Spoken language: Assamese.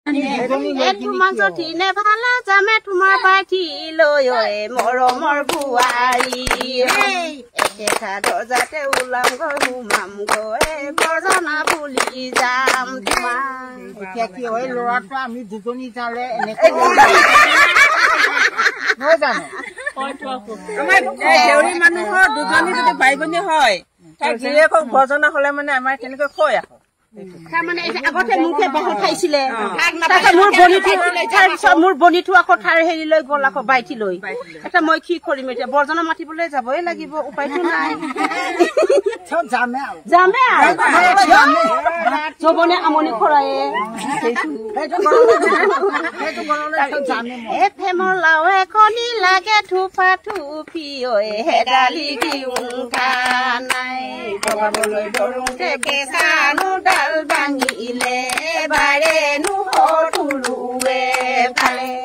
তোমাক যতিনে ভালে যামে তোমাৰ বাইঠি লৈ মৰমৰ বোৱাৰী, একেটা দৰ্জাতে ওলাম গৈ সোমাম গৈ বৰজনা বুলি যাম তোমাৰ। এতিয়া কি হয়, ল'ৰাটো আমি দুজনী যালে এনেকৈ নহয় জানো? আমাৰ দেউৰী মানুহৰ দুজনী যদি বাই ভনী হয়, তাই গিৰিয়েকক বৰজনা হলে মানে আমাৰ কেনেকৈ কয় আকৌ। তাৰমানে আগতে মোকে বাঁহত খাইছিলে, তাৰপিছত মোৰ বনিটো, তাৰপিছত মোৰ বনিটো আকৌ থাৰ হেৰি লৈ গ'ল আকৌ বাইটি লৈ। এতিয়া মই কি কৰিম? এতিয়া বৰজনা মাতিবলৈ যাবই লাগিব, উপায়তো নাই। যামে যামে আৰু জবনে আমনি কৰায়ে। এ ফেমৰ লাও এখনি লাগে থোপা থুপি ঐ, হেদালি দিওঁতা নাই। বগাবলৈ ধৰোঁতে কেঁচানো ডাল ভাঙিলে, বাৰে নুহতুৰুৱে ফালে।